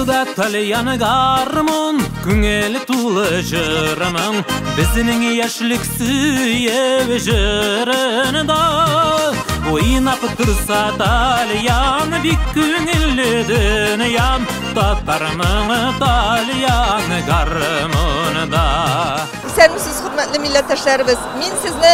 Кулда тальян гармун, күңел тулы җырымың, безнең яшьлек сөеп җырында. Уйнап торса тальян, бик күңелле дөньям, татарның тальян гармунында. Исәнмесез, хөрмәтле милләттәшләребез. Мин сезне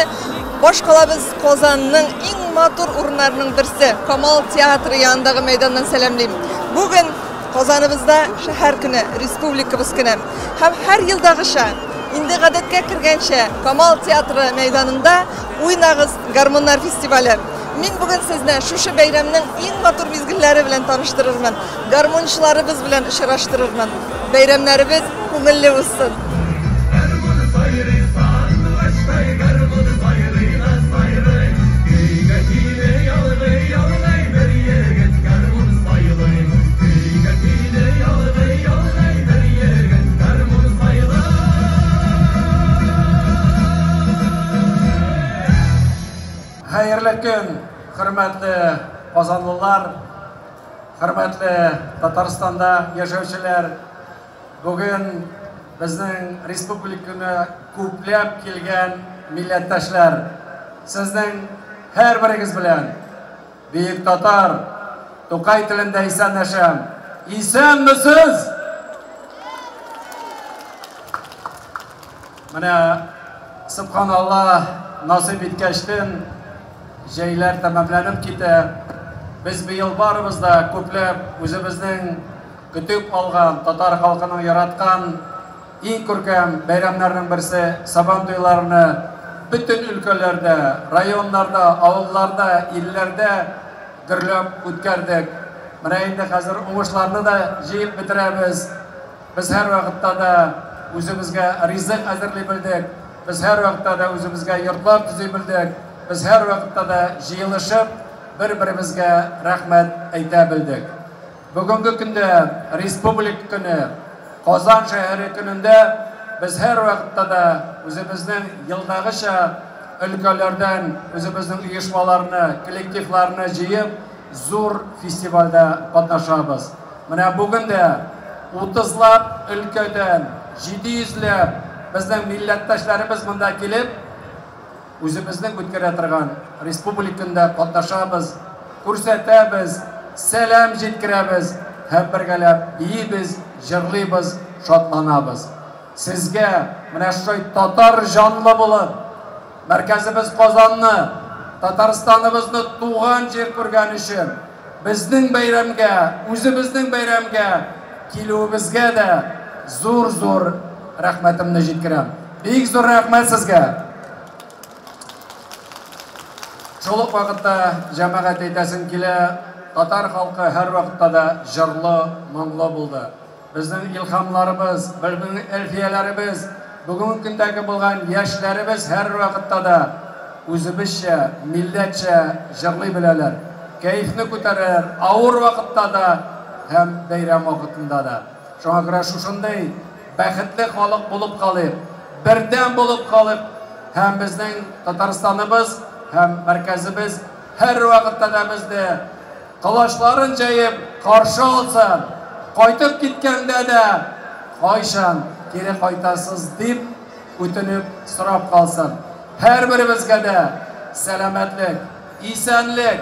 башкалабыз Казанның иң матур урыннарының берсе Камал театры янындагы мәйданнан сәламлим. Бүген Казаныбызда шәһәр көне, республикабыз көне. Һәм һәр елдагыча, инде гадәткә кергәнчә, Камал театры мәйданында Уйнагыз гармуннар фестивале. Мин бүген сезне шушы бәйрәмнең иң матур мизгелләре белән таныштырырмын, гармунчыларыбыз белән очраштырырмын. Бәйрәмнәребез күңелле узсын. Хәерле көн, хөрмәтле казанлылар, хөрмәтле Татарстанда яшәүчеләр. Бүген безнең республиканы күпләп килгән милләттәшләр, сезнең һәрберегез белән бөек татар Тукай телендә исәнләшәм. Исәнмесез! Менә субханалла, насыйп иткәчтен җәйләр тәмамланып китә. Без быел барыбыз да күпләп үзебезнең көтеп алган, татар халкының яраткан иң күркәм бәйрәмнәрнең берсе Сабан туйларны бөтен өлкәләрдә, районнарда, авылларда, илләрдә гөрләп үткәрдек. Менә инде хәзер уңышларны да җыеп бетерәбез. Без һәрвакытта да үзебезгә ризык әзерли белдек, без һәрвакытта да үзебезгә йортлар төзи белдек, без һәрвакытта да җыелышып, бер-беребезгә рәхмәт әйтә белдек. Бүгенге көндә Республика көне, Казан шәһәре көнендә без һәрвакытта да үзебезнең елдагыча өлкәләрдән үзебезнең оешмаларны, коллективларны җыеп, зур фестивальдә катнашабыз. Менә бүген дә 30лап өлкәдән 700 ләп безнең милләттәшләребез монда килеп, үзебезнең үткәрә торган республиканда катнашабыз, күрсәтәбез, сәлам җиткерәбез һәм бергәләп биибез, җырлыйбыз, шатланабыз. Сезгә менә шулай татар җанлы булып, мәркәзебез Казанны, Татарстаныбызны туган җир күргән өчен, безнең бәйрәмгә, үзебезнең бәйрәмгә килүебезгә дә зур-зур рәхмәтемне җиткерәм. Бик зур рәхмәт сезгә. Шул ук вакытта җәмәгать әйтәсем килә, татар халкы һәрвакытта да җырлы, моңлы булды. Безнең илһамларыбыз, безнең әлфияләребез, бүгенге көндәге булган яшьләребез һәрвакытта да үзебезчә, милләтчә җырлый беләләр. Кәефне күтәрәләр авыр вакытта да һәм бәйрәм вакытында да. Шуңа күрә шушындый бәхетле халык булып калыйк, бердәм булып калыйк һәм безнең Татарстаныбыз һәм мәркәзебез һәрвакытта да безне колачларын җәеп каршы алсын, кайтып киткәндә дә кайчан кире кайтасыз дип үтенеп сорап калсын. Һәрберебезгә дә сәламәтлек, исәнлек,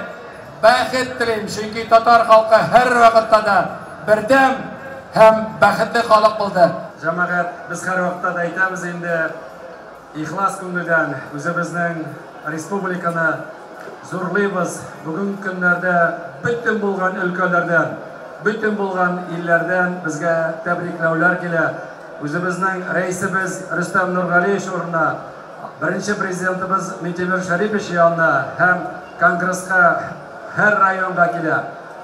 бәхет телим, чөнки татар халкы һәрвакытта да бердәм һәм бәхетле халык булды. Җәмәгать, без һәрвакытта да әйтәбез инде, ихлас күңелдән үзебезнең республиканы зурлыйбыз. Бүгенге көннәрдә бөтен булган өлкәләрдән, бөтен булган илләрдән безгә тәбрикләүләр килә. Үзебезнең рәисебез Рөстәм Нургалиевич урынына, беренче президентыбыз Минтимер Шәрипович янына һәм конгресска һәр районга килә.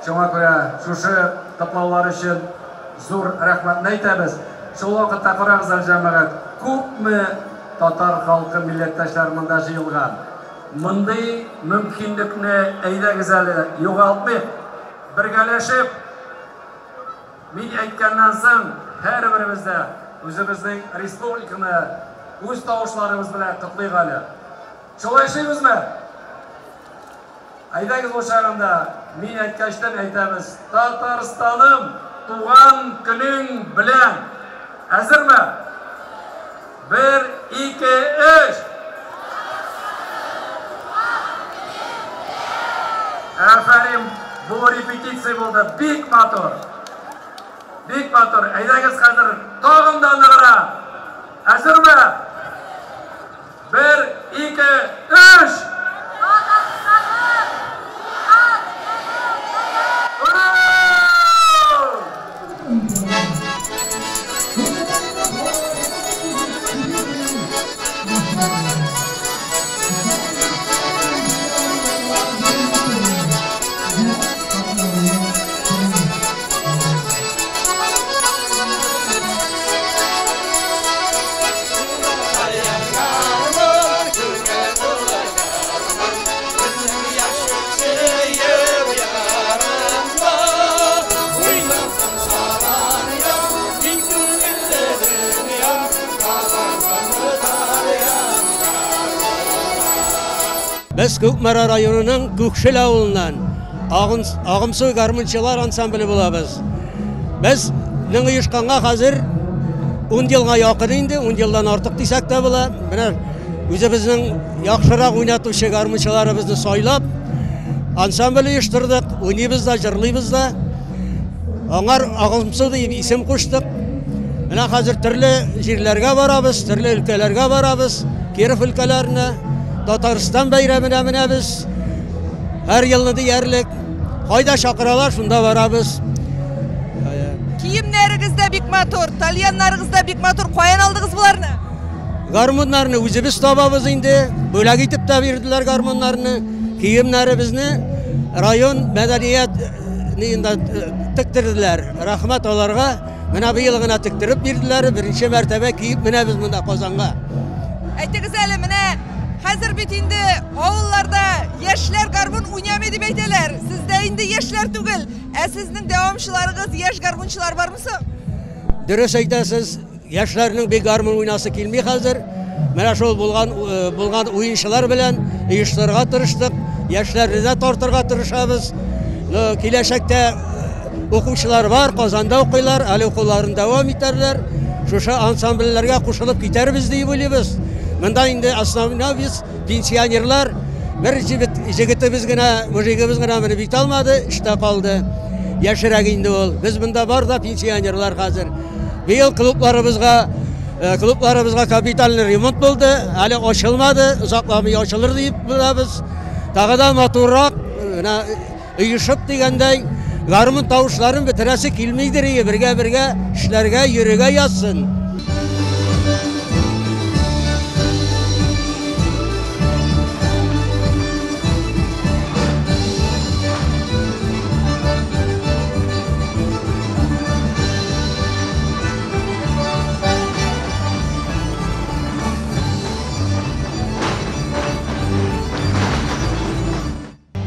Шуңа күрә шушы котлаулар өчен зур рәхмәтне әйтәбез. Шул вакытта карагыз әле, җәмәгать, күпме татар халкы милләттәшләр монда җыелган. Мондый мөмкинлекне әйдәгез әле югалтмыйк. Бергәләшеп, мин әйткәннән соң, һәрберебез дә үзебезнең республиканы үз тавышларыбыз белән котлыйк әле. Шулай эшлибезме? Әйдәгез ул чагында, мин әйткәчтән әйтәбез, Татарстаным, туган көнең белән. Әзерме? 1, 2, 3. Афәрин, бу репетиция булды. Бик матур. Бик матур. Әйдәгез хәзер тагын да ныграк. Әзерме? 1, 2, 3. Без Кукмара районының Күкшел авылыннан Агымсу гармунчылар ансамбле булабыз. Безнең оешканга хәзер 10 елга якын инде, 10 елдан артык дисәк тә була. Менә үзебезнең яхшырак уйнатучы гармунчыларыбызны сайлап, ансамбль оештырдык, уйныйбыз да, җырлыйбыз да. Аңар Агымсу дип исем куштык. Менә хәзер төрле җирләргә барабыз, төрле өлкәләргә барабыз, Киров өлкәләренә. Татарстан бәйрәменә менәбез. Һәр елны диярлек. Кайда чакыралар, шунда барабыз. Киемнәрегез дә бик матур, тальяннарыгыз да бик матур. Каян алдыгыз боларны? Гармуннарны үзебез табабыз инде. Бүләк итеп тә бирделәр гармуннарны. Киемнәребезне район мәдәният тектерделәр. Рәхмәт аларга. Менә быел гына тектереп бирделәр. Беренче мәртәбә киеп менәбез монда Казанга. Әйтегез әле, менә хәзер бит инде авылларда яшьләр гармун уйнамый дип әйтәләр. Сездә инде яшьләр түгел, ә сезнең дәвамчыларыгыз яшь гармунчылар бармы соң? Дөрес әйтәсез, яшьләрнең бик гармун уйнасы килми хәзер. Менә шул булган уенчылар белән оештырырга тырыштык, яшьләрне дә тартырга тырышабыз. Киләчәктә укучылар бар, Казанда укыйлар, әле укуларын дәвам итәрләр. Шушы ансамбльләргә кушылып китәрбез дип уйлыйбыз. Монда инде основной без пенсионерлар, бер җегетебез генә, мужигыбыз гына менеп бит алмады, эштә калды. Яшерәк инде ул. Без монда бар да пенсионерлар хәзер. Быел клубларыбызга капитальный ремонт булды, әле ачылмады, озакламый ачылыр дип беләбез. Тагы да матуррак, оешып дигәндәй, гармун тавышларын бетерәсе килмидер, бергә-бергә эшләргә, йөрергә язсын.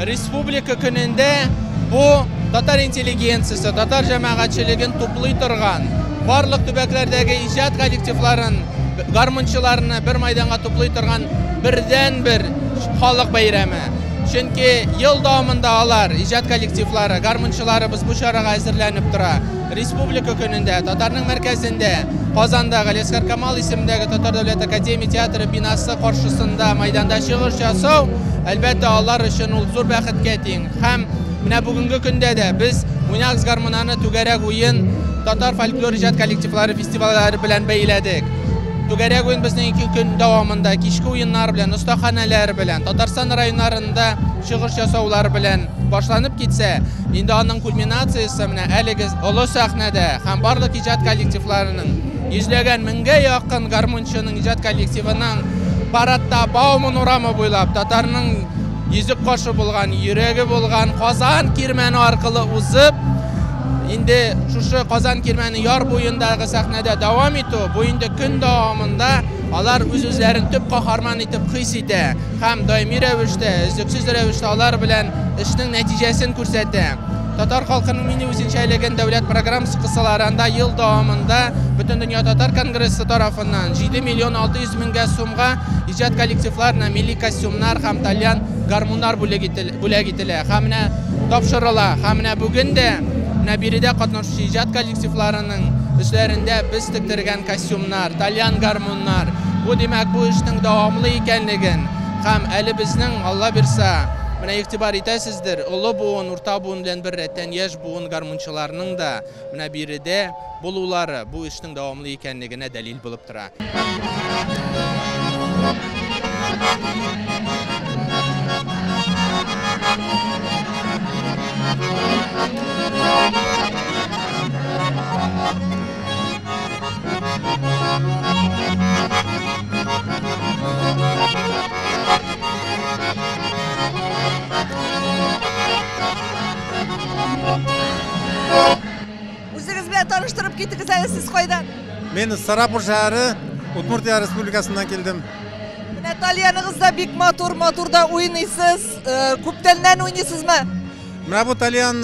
Республика көнендә бу татар интеллигенциясе, татар җәмәгатьчелеген туплый торган, барлык төбәкләрдәге иҗат коллективларын, гармунчыларны бер майданга туплый торган бердән-бер халык бәйрәме. Чөнки ел дәвамында алар, иҗат коллективлары, гармунчыларыбыз бу чарага әзерләнеп тора. Республика көнендә, татарның мәркәзендә, Казанда Галиәсгар Камал исемендәге Татар дәүләт академия театры бинасы каршысында майданда чыгыш ясау, әлбәттә, алар өчен ул зур бәхеткә тиң. Һәм менә бүгенге көндә дә без Уйнагыз гармунаны түгәрәк уен татар фольклор иҗат коллективлары фестивальләре белән бәйләдек. Түгәрәк уен безнең 2 көн дәвамында кичке уеннар белән, остаханәләр белән, Татарстан районнарында чыгыш ясаулар белән башланып китсә, инде аның кульминациясе менә әлеге олы сәхнәдә һәм барлык иҗат коллективларының йөзләгән меңгә якын гармунчының иҗат коллективының парадта Бауман урамы буйлап татарның йөзек кашы булган, йөрәге булган Казан кирмәне аркылы узып, инде шушы Казан кирмәне яр буендагы сәхнәдә дәвам итү, бу инде көн дәвамында алар үз-үзләрен төп каһарман итеп хис итә һәм даими рәвештә, өзлексез рәвештә алар белән эшнең нәтиҗәсен күрсәтә. Татар халкының милли үзенчәлеген дәүләт программасы кысаларында ел дәвамында Бөтендөнья татар конгрессы тарафыннан 7 миллион 600 меңгә сумга иҗат коллективларына милли костюмнар һәм тальян гармуннар бүләк ителә. Һәм менә тапшырыла. Һәм менә бүген дә Менә биредә катнашучы иҗат коллективларының өсләрендә без тектергән костюмнар, тальян гармуннар. Бу, димәк, бу эшнең дәвамлы икәнлеген һәм әле безнең, Алла бирса, менә игътибар итәсездер, олы буын, урта буын белән бер рәттән яшь буын гармунчыларның да менә биредә булулары бу эшнең дәвамлы икәнлегенә дәлил булып тора. Үзегез белән таныштырып китегез әле, сез кайдан? Мин Сарапул шәһәре, Удмуртия Республикасыннан килдем. Менә тальяныгыз да бик матур, матур да уйныйсыз. Күптәннән уйныйсызмы? Менә бу тальян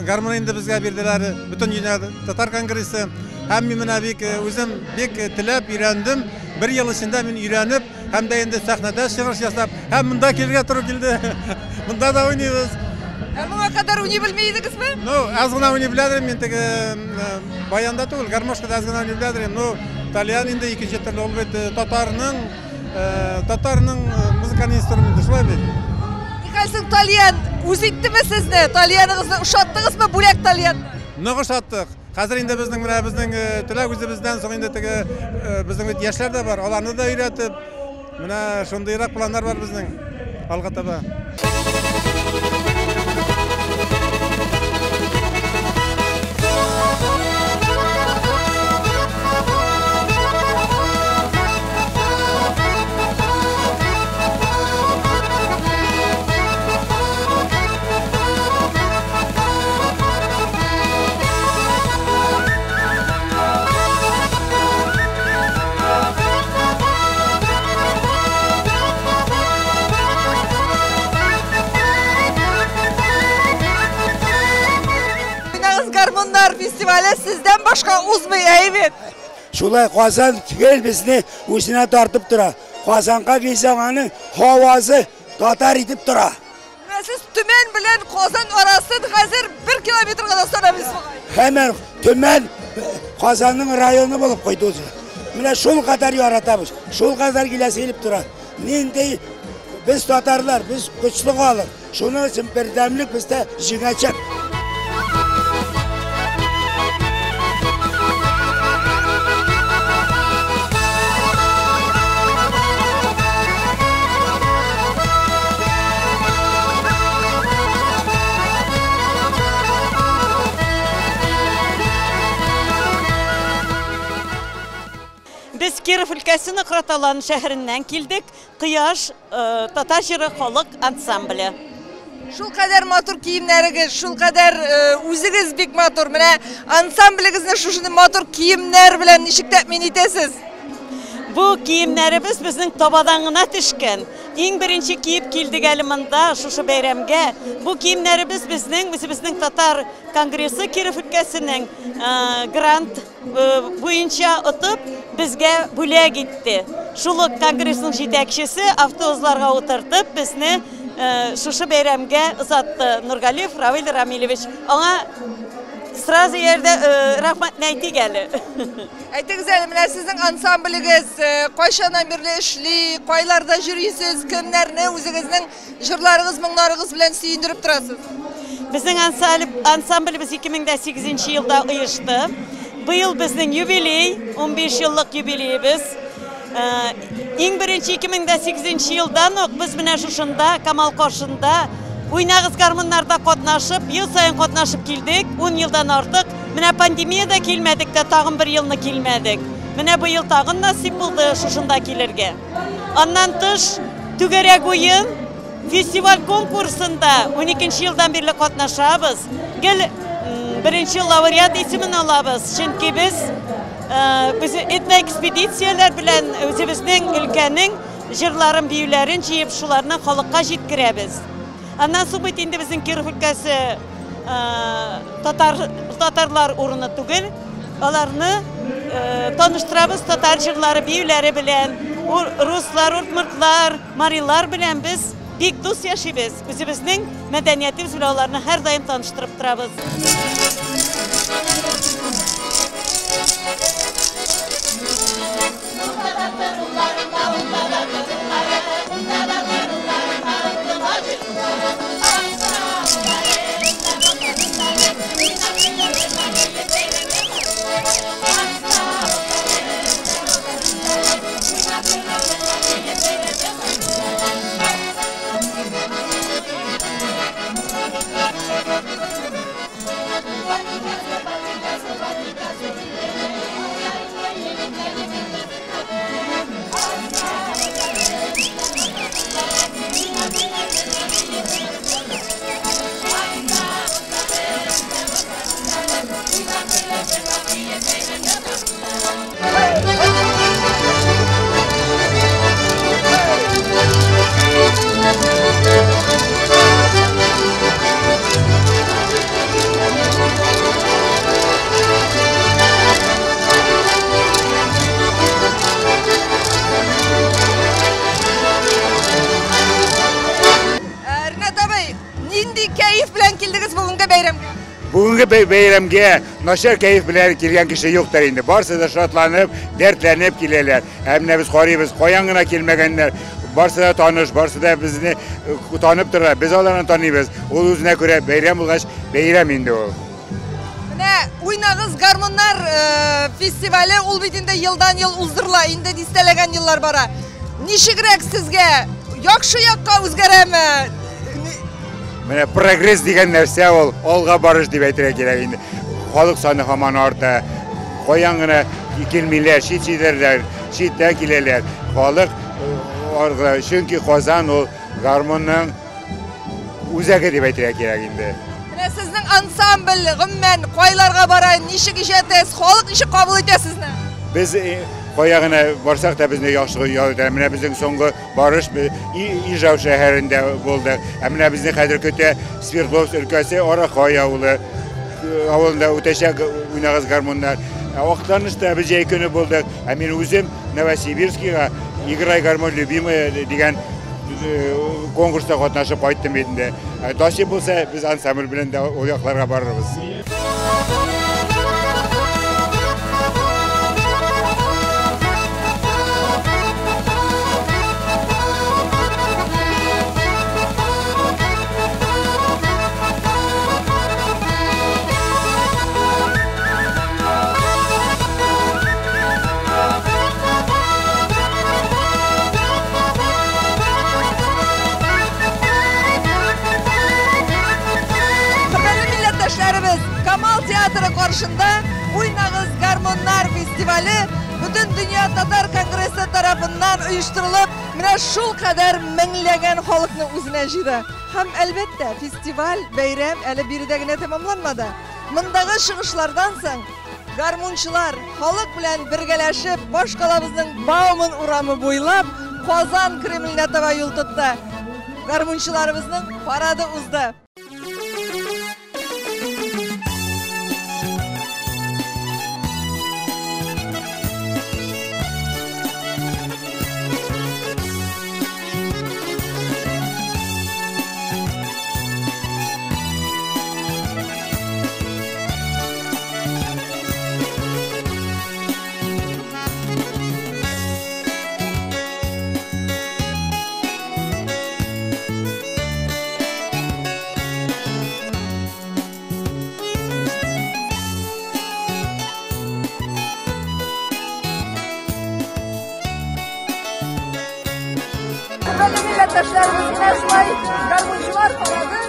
гармоны инде безгә бирделәр бөтен дөнья татар конгрессы. Һәм мин менә бик үзем бик теләп өйрәндем. Бер ел эчендә мин өйрәнеп, һәм дә инде сәхнәдә чыгыш ясап, һәм монда килергә туры килде. Монда да уйныйбыз. Ә моңа кадәр уйный белми идегезме? Ну, аз гына уйный белә мин теге баянда түгел, гармошкада аз гына уйный белә идем. Ну, тальян инде икенче төрле ул бит татарның музыкаль инструменты, шулай бит. Нихәлсең тальян үз иттеме сезне? Тальяныгызны ошаттыгызмы, бүләк тальян? Нык ошаттык. Хәзер инде безнең менә безнең теләк үзебездән соң инде теге безнең бит яшьләр дә бар, аларны да өйрәтеп, менә шундыйрак планнар бар безнең алга таба. Гармуннар фестивале сездән башка узмый, әйбәт. Шулай Казан гел безне үзенә тартып тора. Казанга килсәң, аның һавасы татар итеп тора. Менә сез Төмән белән Казан арасын хәзер 1 километрга да санамыйсыз бугай. Һәмән Төмән Казанның районы булып куйды үзе. Менә шул кадәр яратабыз, шул кадәр киләсе килеп тора. Нинди без татарлар, без көчле халык. Шуның өчен бердәмлек бездә җиңәчәк. Без Киров өлкәсенең Краталан шәһәреннән килдек. Кояш татар җыры халык ансамбле. Шул кадәр матур киемнәрегез, шул кадәр үзегез бик матур. Менә ансамблегезне шушындый матур киемнәр белән ничек тәэмин итәсез? Бу киемнәребез безнең табадан гына төшкән. Иң беренче киеп килдек әле монда, шушы бәйрәмгә. Бу киемнәребез безнең, үзебезнең татар конгрессы Киров өлкәсенең грант буенча отып безгә бүләк итте. Шул ук конгрессның җитәкчесе автобусларга утыртып безне шушы бәйрәмгә озатты Нургалиев Равил Рамилевич. Аңа сразу ярдә рәхмәтне әйтик әле. Әйтегез әле, менә сезнең ансамблегез кайчаннан бирле эшли, кайларда йөрисез, кемнәрне үзегезнең җырларыгыз, моңнарыгыз белән сөендереп торасыз? Безнең ансамблебез 2008 елда оешты. Быел безнең юбилей, 15 еллык юбилеебез. Иң беренче 2008 елдан ук без менә шушында, Камал каршында Уйнагыз гармуннарда катнашып, ел саен катнашып килдек, 10 елдан артык. Менә пандемияда килмәдек тә, тагын бер елны килмәдек. Менә быел тагын насыйп булды шушында килергә. Аннан тыш, түгәрәк уен фестиваль конкурсында 12 елдан бирле катнашабыз. Гел беренче лауреат исемен алабыз. Чөнки без этноэкспедицияләр белән үзебезнең өлкәнең җырларын, биюләрен җыеп, шуларны халыкка җиткерәбез. Аннан соң бит инде безнең Киров өлкәсе татарлар урыны түгел. Аларны таныштырабыз татар җырлары, биюләре белән. Руслар, удмуртлар, марилар белән без Бик дус яшибез. Үзебезнең мәдәниятебез белән аларны һәрдаим таныштырып торабыз. Бүгенге бәйрәмгә начар кәеф белән килгән кеше юктыр инде. Барсы да шатланып, дәртләнеп киләләр. Ә менә без карыйбыз, каян гына килмәгәннәр. Барсы да таныш, барсы да безне танып тора. Без аларны таныйбыз. Ул үзенә күрә бәйрәм булгач, бәйрәм инде ул. Менә Уйнагыз гармуннар фестивале ул бит инде елдан-ел уздырыла, инде дистәләгән еллар бара. Ничегрәк сезгә? Яхшы якка үзгәрәме? Менә прогресс дигән нәрсә ул алга барыш дип әйтергә кирәк инде. Халык саны һаман арта. Каян гына килмиләр, чит җирләрдән, читтән киләләр. Халык арта, чөнки Казан ул гармунның үзәге дип әйтергә кирәк инде. Менә сезнең ансамбль гомумән кайларга бара, ничек иҗат итәсез, халык ничек кабул итә сезне? Без кая гына барсак та безне яхшы ял итә. Менә безнең соңгы барыш Ижау шәһәрендә булды. Ә менә безне хәзер көтә Свердловск өлкәсе Арахай авылы авылында үтәчәк Уйнагыз гармуннар. Актанышта без җәй көне булдык. Ә мин үзем Новосибирскига Играй гармонь любимая дигән конкурста катнашып кайттым инде. Насыйп булса, без ансамбль белән дә ул якларга барырбыз. Камал театры каршында Уйнагыз гармуннар фестивале Бөтен дөнья татар конгрессы тарафыннан оештырылып, менә шул кадәр меңләгән халыкны үзенә җыйды. Һәм әлбәттә, фестиваль, бәйрәм әле биредә генә тәмамланмады. Мондагы чыгышлардан соң гармунчылар халык белән бергәләшеп башкалабызның Бауман урамы буйлап Казан Кремленә таба юл тотты. Гармунчыларыбызның парады узды. Гармунчылар парады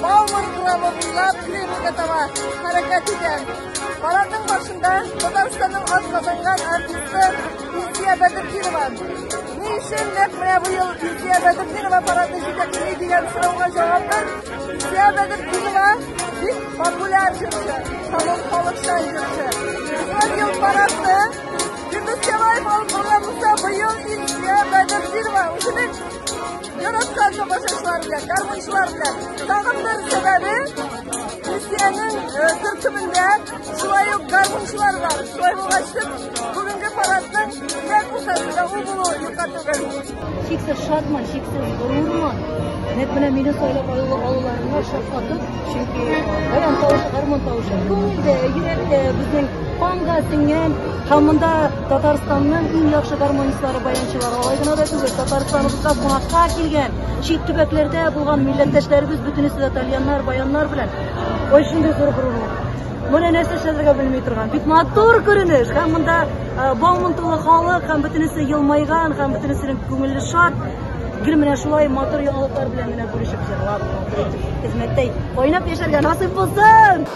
Бауман урамы буйлап Кремльгә таба хәрәкәт итә. Парадның башында Татарстанның атказанган артисты Илсөя Бәдретдинова. Ни өчен нәкъ менә быел Илсөя Бәдретдинова парадны җитәкли дигән сорауга җавап бер. Илсөя Бәдретдинова бик популяр җырчы, һәм халыкчан җырчы. Узган ел парадны Фирдүс Тямаев алып барган булса, быел Илсөя Бәдретдинова үзенең Яраткан тамашачылар белән, гармунчылар белән. Тагын бер сәбәбе, Илсөянең төркемендә шулай ук гармунчылар бар. Шулай булгач, бүгенге парадның нәкъ уртасында ул булуы юкка түгел. Чиксез шатмын, чиксез горурлмын. Нәкъ менә мине сайлап алуларына шаккатып, чөнки баян тавышы, гармун тавышы күңелдә, йөрәктә, безнең канга сеңгән. Һәм монда Татарстанның иң яхшы гармонистлары, баянчылары, алай гына да түгел, Татарстаныбызга кунакка килгән, чит төбәкләрдә булган милләттәшләребез бөтенесе дә тальяннар, баяннар белән. Ой, шундый зур горурлык. Моны нәрсә эшләргә белми торган. Бик матур күренеш. Һәм монда бал-мон тулы халык, һәм бөтенесе елмайган, һәм бөтенесенең күңеле шат. Гел менә шулай матур яңалыклар белән генә бүлешеп җырлап, матур итеп хезмәттә кайнап яшәргә насыйп булсын!